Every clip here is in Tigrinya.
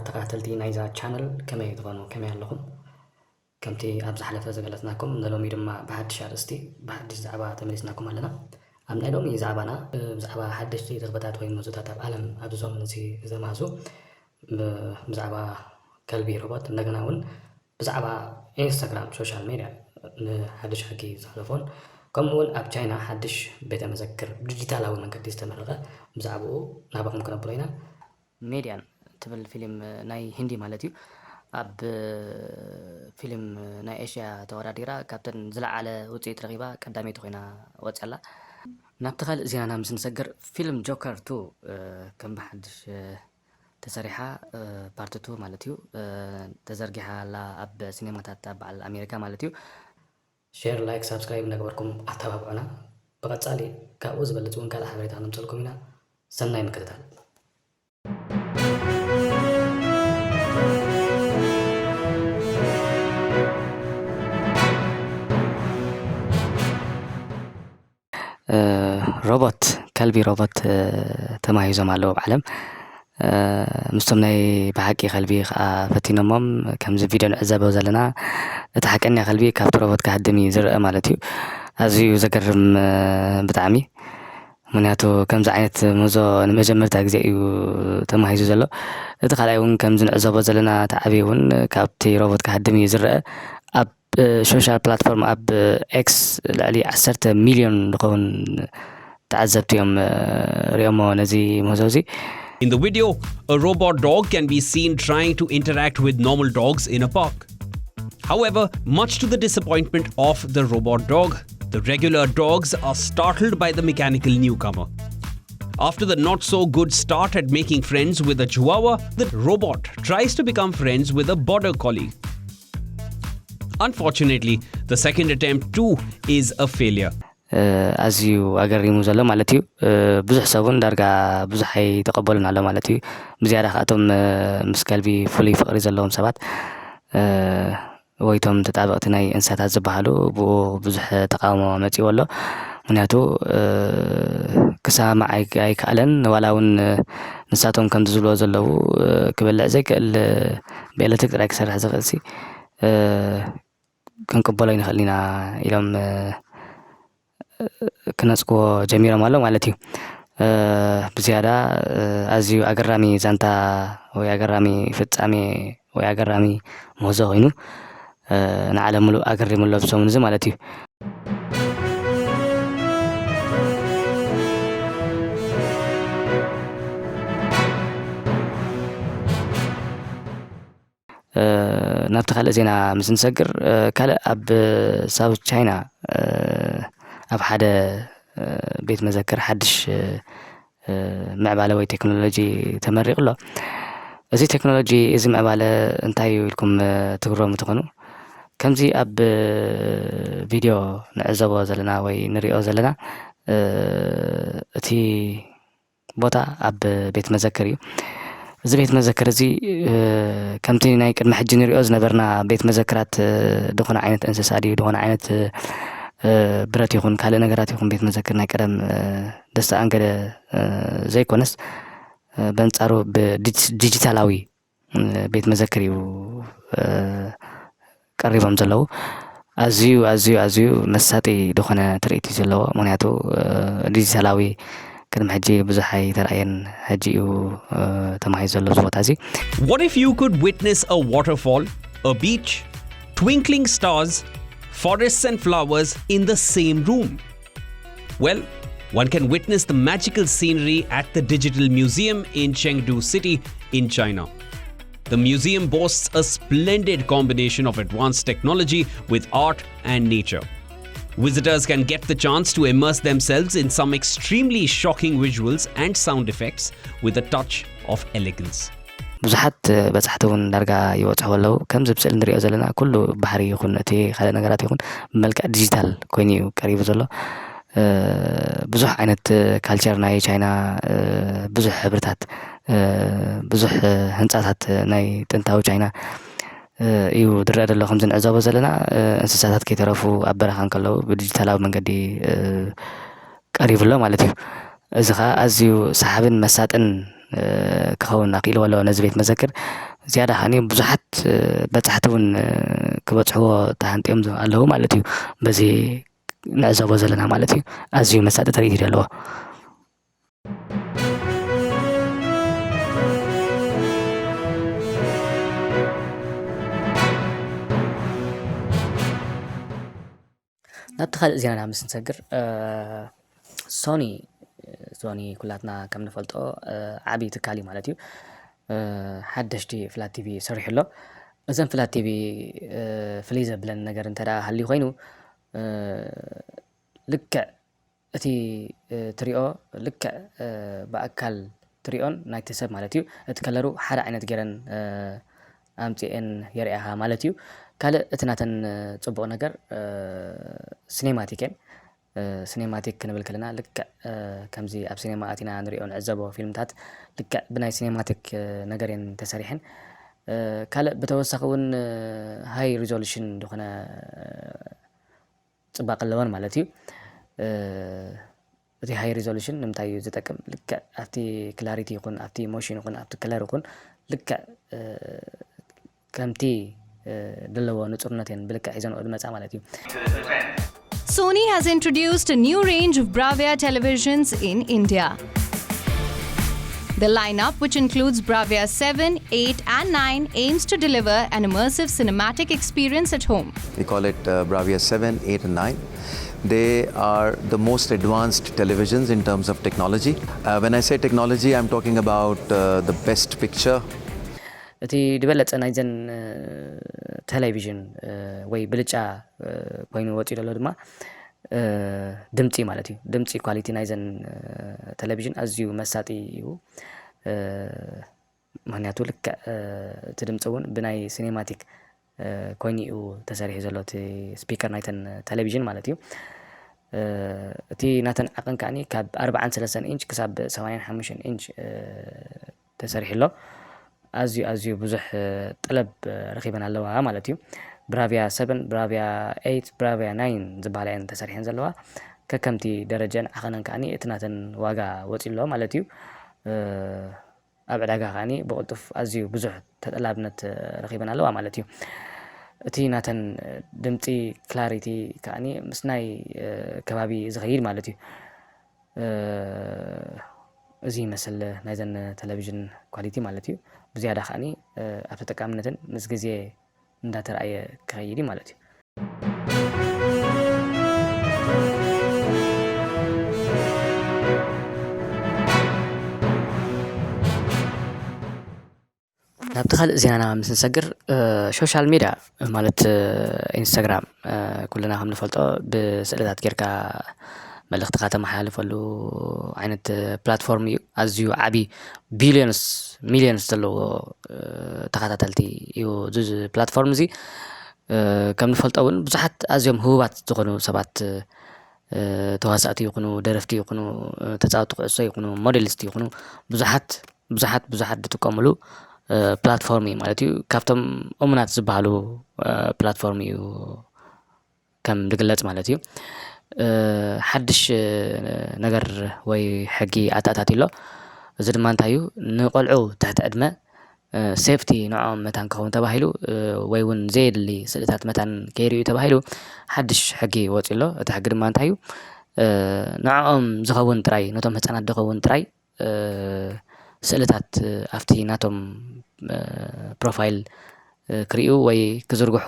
ተኸታተልቲ ናይዛ ቻነል ከመይ ትኾኑ? ከመይ ኣለኹም? ከምቲ ኣብ ዝሓለፈ ዝገለጽናኩም፣ ንሎሚ ድማ ብሓድሽ ኣርእስቲ፣ ብሓድሽ ዛዕባ ተመሊስናኩም ኣለና። ኣብ ናይ ሎሚ ዛዕባና፣ እ፣ ብዛዕባ ሓደሽቲ ርኽበታት ወይ ምህዞታት ኣብ ዓለም ኣብዚ ሰሙን እዚ ዝተማህዙ፣ ብ-፣ ብዛዕባ ከልቢ ሮቦት፣ እንደገና እውን ብዛዕባ ኢንስታግራም ሶሻል ሜድያ ንሓድሽ ሕጊ ዝሓለፎን፣ ከምኡ እውን ኣብ ቻይና ሓድሽ ቤተ መዘክር ብዲጂታላዊ መንገዲ ዝተመረቐ፣ ብዛዕባኡ ናባኹም ክነብሮ ኢና። ሜድያን ትብል ፊልም ናይ ሂንዲ ማለት እዩ። ኣብ ፊልም ናይ ኤሽያ ተወዳዲራ ካብተን ዝለዓለ ውፅኢት ረኺባ ቀዳመይቲ ኮይና ወፅያ ኣላ። ናብቲ ካልእ ዜናና ምስ ንሰግር፣ ፊልም ጆከር ቱ፣ እ፣ ከም ብሓድሽ፣ እ፣ ተሰሪሓ፣ እ፣ ፓርት ቱ ማለት እዩ፣ እ፣ ተዘርጊሓ ኣላ ኣብ ሲኔማታት ኣብ በዓል ኣሜሪካ ማለት እዩ። ሼር፣ ላይክ፣ ሳብስክራይብ እናገበርኩም ኣተባብዑና። ብቐጻሊ ካብኡ ዝበልጽ እውን ካልእ ሓበሬታ ክነምጸልኩም ኢና። ሰናይ ምክትታል። እ፣ ሮቦት፣ ከልቢ ሮቦት፣ እ፣ ተማሂዞም ኣለዉ ኣብ ዓለም። እ፣ ምስቶም ናይ ብሓቂ ከልቢ ከኣ ፈቲኖሞም፣ ከምዚ ቪድዮ ንዕዘቦ ዘለና፣ እቲ ሓቀኛ ከልቢ ካብቲ ሮቦት ክሃድም እዩ ዝረአ ማለት እዩ። ኣዝዩ ዘገርም፣ እ፣ ብጣዕሚ። ምኽንያቱ ከምዚ ዓይነት ምህዞ ንመጀመርታ ግዜ እዩ ተማሂዙ ዘሎ። እቲ ካልኣይ እውን ከምዚ ንዕዘቦ ዘለና፣ እቲ ዓብዪ እውን ካብቲ ሮቦት ክሃድም እዩ ዝረአ። ኣብ ሶሻል ፕላትፎርም ኣብ ኤክስ ልዕሊ ዓሰርተ ሚልዮን ዝኸውን ተዓዘብቲ እዮም፣ እ፣ ሪኦሞ ነዚ ምህዞ እዚ። In the video, a robot dog can be seen trying to interact with normal dogs in a park. However, much to the disappointment of the robot dog, the regular dogs are startled by the mechanical newcomer. After the not so good start at making friends with the chihuahua, the robot tries to become friends with a border collie. Unfortunately, the second attempt too is a failure. እ፣ ኣዝዩ ኣገሪሙ ዘሎ ማለት እዩ። እ፣ ብዙሕ ሰብ እውን ዳርጋ ብዙሕ ኣይተቐበሉን ኣሎ ማለት እዩ። ብዝያዳ ከኣቶም፣ እ፣ ምስ ከልቢ ፍሉይ ፍቕሪ ዘለዎም ሰባት፣ እ፣ ወይ እቶም ተጣበቕቲ ናይ እንስሳታት ዝበሃሉ ብኡ ብዙሕ ተቃውሞ መጺዎ ኣሎ። ምኽንያቱ፣ እ፣ ክሰማማዕ ኣይ-፣ ኣይከኣለን። ዋላ እውን፣ እ፣ ንሳቶም ከምዚ ዝብልዎ ዘለዉ፣ እ፣ ክበልዕ ዘይክእል፣ እ፣ ብኤሌክትሪክ ጥራይ ክሰርሕ ዝኽእል ሲ፣ እ፣ ክንቅበሎ ኣይንኽእልን ኢና ኢሎም፣ እ፣ ክነጽግዎ ጀሚሮም ኣለዉ ማለት እዩ። እ፣ ብዝያዳ፣ እ፣ ኣዝዩ ኣገራሚ ዛንታ ወይ ኣገራሚ ፍጻሜ ወይ ኣገራሚ ምህዞ ኮይኑ፣ እ፣ ንዓለም ምሉእ ኣገሪሙ ኣሎ ኣብዚ ሰሙን እዚ ማለት እዩ። እ፣ ናብቲ ካልእ ዜና ምስ ንሰግር፣ እ፣ ካልእ ኣብ ሳውት ቻይና፣ እ፣ ኣብ ሓደ፣ እ፣ ቤት መዘክር ሓድሽ፣ እ፣ ምዕባለ ወይ ቴክኖሎጂ ተመሪቑ ኣሎ። እዚ ቴክኖሎጂ፣ እዚ ምዕባለ እንታይ እዩ ኢልኩም፣ እ፣ ትግረሙ ትኾኑ? ከምዚ ኣብ ቪድዮ ንዕዘቦ ዘለና ወይ ንሪኦ ዘለና፣ እ፣ እቲ ቦታ ኣብ ቤት መዘክር እዩ። እዚ ቤት መዘክር እዚ፣ እ፣ ከምቲ ናይ ቅድሚ ሕጂ ንሪኦ ዝነበርና ቤት መዘክራት፣ እ፣ ዝኾነ ዓይነት እንስሳ ድዩ፣ ዝኾነ ዓይነት፣ እ፣ ብረት ይኹን ካልእ ነገራት ይኹን ቤት መዘክር ናይ ቀደም፣ እ፣ ደስተኣንገደ፣ እ፣ ዘይኮነስ፣ እ፣ በንጻሩ ብዲጅ-፣ ዲጂታላዊ፣ እ፣ ቤት መዘክር እዩ፣ እ፣ ቀሪቦም ዘለዉ። ኣዝዩ፣ ኣዝዩ፣ ኣዝዩ መሳጢ ዝኾነ ትርኢት እዩ ዘለዎ። ምኽንያቱ፣ እ፣ ዲጂታላዊ ቅድሚ ሕጂ ብዙሕ ኣይተራእየን፣ ሕጂ እዩ፣ እ፣ ተማሂዙ ዘሎ እዚ ቦታ እዚ። What if you could witness a waterfall, a beach, twinkling stars, forests and flowers in the same room? Well, one can witness the magical scenery at the Digital Museum in Chengdu City in China. The museum boasts a splendid combination of advanced technology with art and nature. Visitors can get the chance to immerse themselves in some extremely shocking visuals and sound effects with a touch of elegance. ብዙሓት በጻሕቲ እውን ዳርጋ ይበጽሕዎ ኣለዉ። ከምዚ ኣብ ስእሊ ንሪኦ ዘለና ኩሉ ባሕሪ ይኹን እቲ ካልእ ነገራት ይኹን ብመልክዕ ዲጂታል ኮይኑ እዩ ቀሪቡ ዘሎ። እ፣ ብዙሕ ዓይነት ካልቸር ናይ ቻይና፣ እ፣ ብዙሕ ሕብርታት፣ እ፣ ብዙሕ ህንጻታት ናይ ጥንታዊ ቻይና፣ እ፣ እዩ ዝረአ ዘሎ። ከምዚ ንዕዘቦ ዘለና፣ እ፣ እንስሳታት ከይተረፉ ኣብ በረኻ እንከለዉ ብዲጂታላዊ መንገዲ፣ እ፣ ቀሪቡ ኣሎ ማለት እዩ። እዚ ኸኣ ኣዝዩ ሰሓብን መሳጥን ክኸውን ኣኽኢልዎ ኣለዎ ነዚ ቤት መዘክር። ዝያዳ ከዓኒ ብዙሓት በጻሕቲ እውን ክበጽሕዎ ተሃንጥዮም ኣለዉ ማለት እዩ። በዚ ንዕዘቦ ዘለና ማለት እዩ። ኣዝዩ መሳጢ ትርኢት እዩ ዘለዎ። ናብቲ ካልእ ዜናና ምስ ንሰግር፣ ሶኒ፣ ሶኒ ኩላትና ከም ንፈልጦ ዓብዪ ትካል እዩ ማለት እዩ። ሓደሽቲ ፍላት ቲቪ ሰሪሑ ኣሎ። እዘን ፍላት ቲቪ ፍልይ ዘብለን ነገር እንተ ደኣ ሃልዩ ኮይኑ፣ ልክዕ እቲ ትሪኦ ልክዕ ብኣካል ትሪኦን ናይቲ ሰብ ማለት እዩ። እቲ ከለሩ ሓደ ዓይነት ገይረን ኣምፂኤን የርእያኻ ማለት እዩ። ካልእ እቲ ናተን ፅቡቕ ነገር፣ ሲኔማቲክ እየን። ሲኔማቲክ ክንብል ከለና ልክዕ ከምዚ ኣብ ሲኔማ ኣቲና ንሪኦ ንዕዘቦ ፊልምታት ልክዕ ብናይ ሲኔማቲክ ነገር እየን ተሰሪሐን። ካልእ ብተወሳኺ እውን ሃይ ሪዞሉሽን ዝኾነ ፅባቐ ኣለወን ማለት እዩ። እቲ ሃይ ሪዞሉሽን ንምንታይ እዩ ዝጠቅም? ልክዕ ኣብቲ ክላሪቲ ይኹን ኣብቲ ሞሽን ይኹን ኣብቲ ከለር ይኹን ልክዕ ከምቲ ዘለዎ ንፁርነት እየን ብልክዕ ሒዘንኦ ዝመፃ ማለት እዩ። Sony has introduced a new range of Bravia televisions in India. The lineup, which includes Bravia seven, eight, and nine, aims to deliver an immersive cinematic experience at home. We call it uh, Bravia seven, eight, and nine. They are the most advanced televisions in terms of technology. Uh, when I say technology, I'm talking about uh, the best picture. እቲ ዝበለፀ ናይዘን ቴሌቪዥን ወይ ብልጫ ኮይኑ ወፂኡ ዘሎ ድማ ድምፂ ማለት እዩ። ድምፂ ኳሊቲ ናይዘን ቴሌቪዥን ኣዝዩ መሳጢ እዩ። ምክንያቱ ልክዕ እቲ ድምፂ እውን ብናይ ሲኔማቲክ ኮይኑ እዩ ተሰሪሑ ዘሎ እቲ ስፒከር ናይተን ቴሌቪዥን ማለት እዩ። እቲ ናተን ዓቐን ከዓኒ ካብ ኣርባዓን ሰለስተን ኢንች ክሳብ ሰማንያን ሓሙሽተን ኢንች ተሰሪሑ ኣሎ። ኣዝዩ ኣዝዩ ብዙሕ ጠለብ ረኺበን ኣለዋ ማለት እዩ። ብራቪያ ሰቨን፣ ብራቪያ ኤይት፣ ብራቪያ ናይን ዝበሃላ እየን ተሰሪሐን ዘለዋ። ከከምቲ ደረጀን ዓቐነን ከዓኒ እቲ ናተን ዋጋ ወፂኡ ኣሎ ማለት እዩ። ኣብ ዕዳጋ ከዓኒ ብቕልጡፍ ኣዝዩ ብዙሕ ተጠላብነት ረኺበን ኣለዋ ማለት እዩ። እቲ ናተን ድምፂ ክላሪቲ ከዓኒ ምስ ናይ ከባቢ ዝኸይድ ማለት እዩ። እዚ ይመስል ናይዘን ቴሌቪዥን ኳሊቲ ማለት እዩ። ብዝያዳ ከዓኒ ኣብ ተጠቃምነትን ምስ ግዜ እንዳተረኣየ ክኸይድ እዩ ማለት እዩ። ናብቲ ካልእ ዜናና ምስ ንሰግር፣ ሶሻል ሚድያ ማለት ኢንስታግራም ኩልና ከም ንፈልጦ ብስእልታት ጌርካ መልእኽትኻ ተመሓላልፈሉ ዓይነት ፕላትፎርም እዩ። ኣዝዩ ዓቢ ቢልዮንስ ሚልዮንስ ዘለዎ ተኸታተልቲ እዩ እዚ ፕላትፎርም እዚ። ከም ንፈልጦ እውን ብዙሓት ኣዝዮም ህቡባት ዝኾኑ ሰባት ተዋሳእቲ ይኹኑ ደረፍቲ ይኹኑ ተፃወቲ ኩዕሶ ይኹኑ ሞዴሊስት ይኹኑ ብዙሓት ብዙሓት ብዙሓት ዝጥቀምሉ ፕላትፎርም እዩ ማለት እዩ። ካብቶም እሙናት ዝበሃሉ ፕላትፎርም እዩ ከም ዝግለፅ ማለት እዩ። ሓድሽ ነገር ወይ ሕጊ ኣተኣታትዩ ኣሎ። እዚ ድማ እንታይ እዩ? ንቆልዑ ትሕቲ ዕድመ ሴፍቲ ንዕኦም መታን ክኸውን ተባሂሉ ወይ እውን ዘየድሊ ስእልታት መታን ከይርእዩ ተባሂሉ ሓድሽ ሕጊ ወፂኡ ኣሎ። እቲ ሕጊ ድማ እንታይ እዩ? ንዕኦም ዝኸውን ጥራይ፣ ነቶም ህፃናት ዝኸውን ጥራይ ስእልታት ኣብቲ ናቶም ፕሮፋይል ክርእዩ ወይ ክዝርግሑ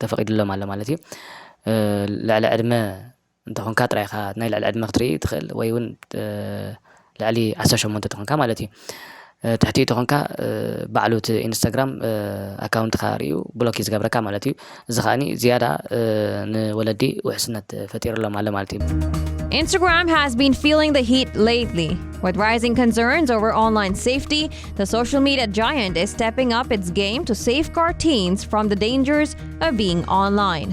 ተፈቒዱሎም ኣሎ ማለት እዩ። ልዕሊ ዕድመ እንተኾንካ ጥራይ ኢኻ ናይ ልዕሊ ዕድመ ክትርኢ ትኽእል ወይ እውን ልዕሊ ዓሰርተ ሸሞንተ ተኾንካ ማለት እዩ። ትሕቲኡ ተኾንካ ባዕሉ እቲ ኢንስታግራም ኣካውንትኻ ርእዩ ብሎክ እዩ ዝገብረካ ማለት እዩ። እዚ ከዓኒ ዝያዳ ንወለዲ ውሕስነት ፈጢሩሎም ኣሎ ማለት እዩ። Instagram has been feeling the heat lately, with rising concerns over online safety. The social media giant is stepping up its game to safeguard teens from the dangers of being online.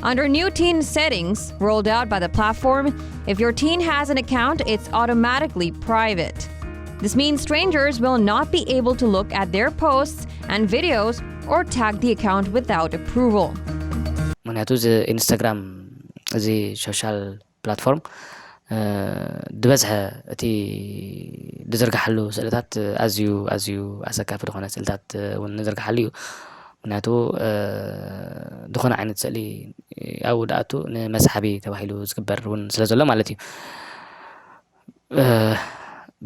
Under new teen settings rolled out by the platform, if your teen has an account, it's automatically private. This means strangers will not be able to look at their posts and videos or tag the account without approval. ምክንያቱ እዚ ኢንስታግራም እዚ ሶሻል ፕላትፎርም ዝበዝሐ እቲ ዝዝርግሓሉ ስእልታት ኣዝዩ ኣዝዩ ኣሰካፊ ዝኾነ ስእልታት እውን ዝዝርግሓሉ እዩ። ምክንያቱ ዝኾነ ዓይነት ስእሊ ኣብኡ ደኣቱ ንመስሓቢ ተባሂሉ ዝግበር እውን ስለ ዘሎ ማለት እዩ።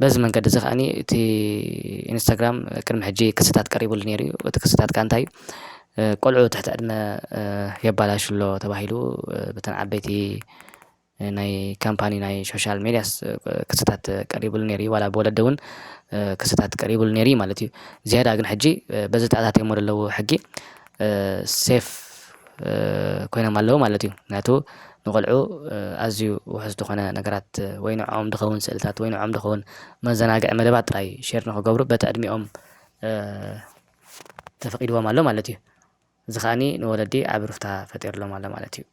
በዚ መንገዲ እዚ ከዓኒ እቲ ኢንስታግራም ቅድሚ ሕጂ ክስታት ቀሪቡሉ ነይሩ እዩ። እቲ ክስታት ከዓ እንታይ እዩ? ቆልዑ ትሕቲ ዕድመ የባላሹ ኣሎ ተባሂሉ ብተን ዓበይቲ ናይ ካምፓኒ ናይ ሶሻል ሜድያስ ክስታት ቀሪቡሉ ነይሩ እዩ። ዋላ ብወለዲ እውን ክስታት ቀሪቡሉ ነይሩ እዩ ማለት እዩ። ዝያዳ ግን ሕጂ በዚ ተኣታትየሞ ዘለዉ ሕጊ ሴፍ ኮይኖም ኣለዉ ማለት እዩ። ምክንያቱ ንቆልዑ ኣዝዩ ውሑስ ዝኾነ ነገራት ወይ ንዕኦም ዝኸውን ስእልታት ወይ ንዕኦም ዝኸውን መዘናግዒ መደባት ጥራይ ሼር ንክገብሩ በቲ ዕድሚኦም ተፈቒድዎም ኣሎ ማለት እዩ። እዚ ከዓኒ ንወለዲ ዓቢ ሩፍታ ፈጢርሎም ኣሎ ማለት እዩ።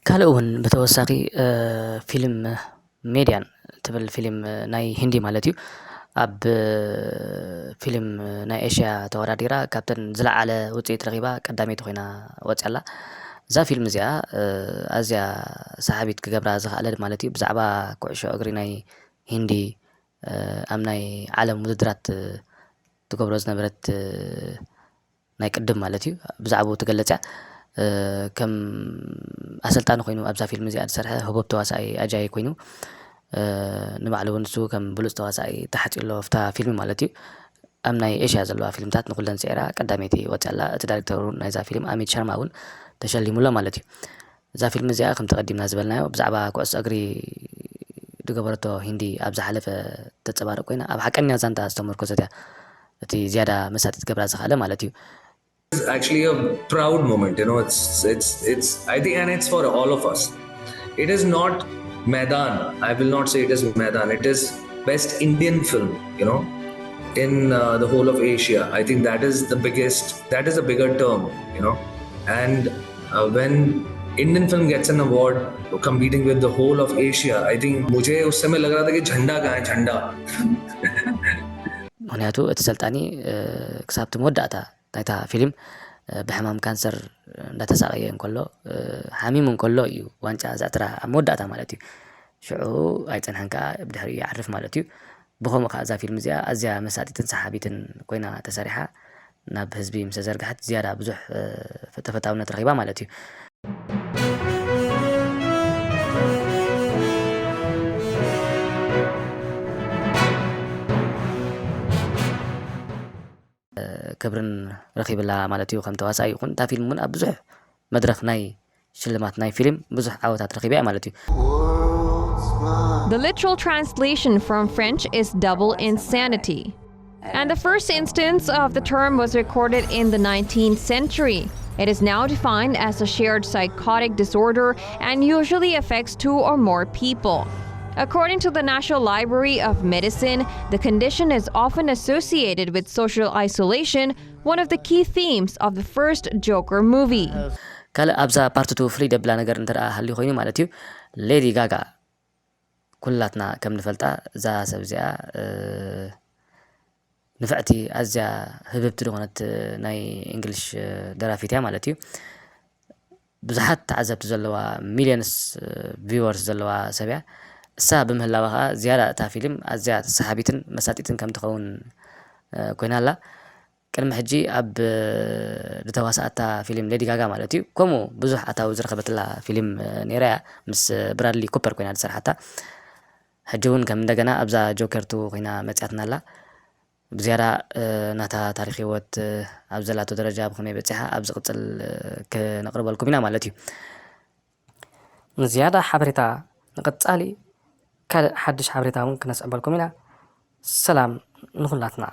ካልእ እውን ብተወሳኺ ፊልም ሜድያን ትብል ፊልም ናይ ሂንዲ ማለት እዩ። ኣብ ፊልም ናይ ኤሽያ ተወዳዲራ ካብተን ዝለዓለ ውፅኢት ረኺባ ቀዳመይቲ ኮይና ወፅያ ኣላ። እዛ ፊልም እዚኣ ኣዝያ ሰሓቢት ክገብራ ዝኸኣለ ማለት እዩ። ብዛዕባ ኩዕሾ እግሪ ናይ ሂንዲ ኣብ ናይ ዓለም ውድድራት ትገብሮ ዝነበረት ናይ ቅድም ማለት እዩ። ብዛዕባኡ ትገልጽ እያ። ከም ኣሰልጣኒ ኮይኑ ኣብዛ ፊልም እዚኣ ዝሰርሐ ህቡብ ተዋሳኣይ ኣጃይ ኮይኑ ንባዕሉ እውን ንሱ ከም ብሉጽ ተዋሳኣይ ተሓጺኡ ኣሎ ኣብታ ፊልም ማለት እዩ። ኣብ ናይ ኤሽያ ዘለዋ ፊልምታት ንኩለን ስዒራ ቀዳመይቲ ወፅያ ኣላ። እቲ ዳይሬክተር እውን ናይዛ ፊልም ኣሚት ሸርማ እውን ተሸሊሙ ኣሎ ማለት እዩ። እዛ ፊልም እዚኣ ከምቲ ቀዲምና ዝበልናዮ ብዛዕባ ኩዕሶ እግሪ ዝገበረቶ ሂንዲ ኣብ ዝሓለፈ ተንጸባርቕ ኮይና ኣብ ሓቀኛ ዛንታ ዝተመርኮሰት እያ። እቲ ዝያዳ መሳጢ ትገብራ ዝኸኣለ ማለት እዩ። It's actually a proud moment, you know. It's it's it's I think, and it's for all of us. It is not Maidan. I will not say it is Maidan. It is best Indian film, you know, in uh, the whole of Asia. I think that is the biggest. That is a bigger term, you know. And uh, when Indian film gets an award competing with the whole of Asia, I think मुझे उस समय लग रहा था कि झंडा कहाँ है, झंडा. ምክንያቱ እቲ ሰልጣኒ ክሳብ እቲ መወዳእታ ናይታ ፊልም ብሕማም ካንሰር እንዳተሳቀየ እንከሎ ሓሚሙ እንከሎ እዩ ዋንጫ ዘዕትራ ኣብ መወዳእታ ማለት እዩ። ሽዑ ኣይጸንሐን ከዓ ብድሕሪኡ ይዓርፍ ማለት እዩ። ብኸምኡ ከዓ እዛ ፊልም እዚኣ ኣዝያ መሳጢትን ሰሓቢትን ኮይና ተሰሪሓ ናብ ህዝቢ ምስ ተዘርግሐት ዝያዳ ብዙሕ ተፈታውነት ረኺባ ማለት እዩ። ክብርን ረኺብላ ማለት እዩ። ከም ተዋሳኢ ይኹን እታ ፊልም እውን ኣብ ብዙሕ መድረኽ ናይ ሽልማት ናይ ፊልም ብዙሕ ዓወታት ረኺባ እያ ማለት እዩ። The literal translation from French is double insanity. And the first instance of the term was recorded in the nineteenth century. It is now defined as a shared psychotic disorder and usually affects two or more people. According to the National Library of Medicine, the condition is often associated with social isolation, one of the key themes of the first Joker movie. ካልእ ኣብዛ ፓርት ቱ ፍልይ ደብላ ነገር እንተ ደኣ ሃልዩ ኮይኑ ማለት እዩ፣ ሌዲ ጋጋ ኩላትና ከም ንፈልጣ እዛ ሰብ እዚኣ ንፍዕቲ ኣዝያ ህብብቲ ዝኾነት ናይ እንግሊሽ ደራፊት እያ ማለት እዩ። ብዙሓት ተዓዘብቲ ዘለዋ ሚልዮንስ ቪወርስ ዘለዋ ሰብ እያ። እሳ ብምህላዋ ከዓ ዝያዳ እታ ፊልም ኣዝያ ሰሓቢትን መሳጢትን ከም ትኸውን ኮይና ኣላ። ቅድሚ ሕጂ ኣብ ዝተዋስኣታ ፊልም ሌዲ ጋጋ ማለት እዩ ከምኡ ብዙሕ ኣታዊ ዝረኸበትላ ፊልም ነይራ እያ ምስ ብራድሊ ኩፐር ኮይና ዝሰርሓታ። ሕጂ እውን ከም እንደገና ኣብዛ ጆከር ቱ ኮይና መፅያትና ኣላ። ብዝያዳ ናታ ታሪክ ህይወት ኣብ ዘላቶ ደረጃ ብከመይ በፂሓ ኣብ ዝቅፅል ክነቅርበልኩም ኢና ማለት እዩ። ንዝያዳ ሓበሬታ ንቀፃሊ ካልእ ሓድሽ ሓበሬታ እውን ክነስዕበልኩም ኢና። ሰላም ንኩላትና።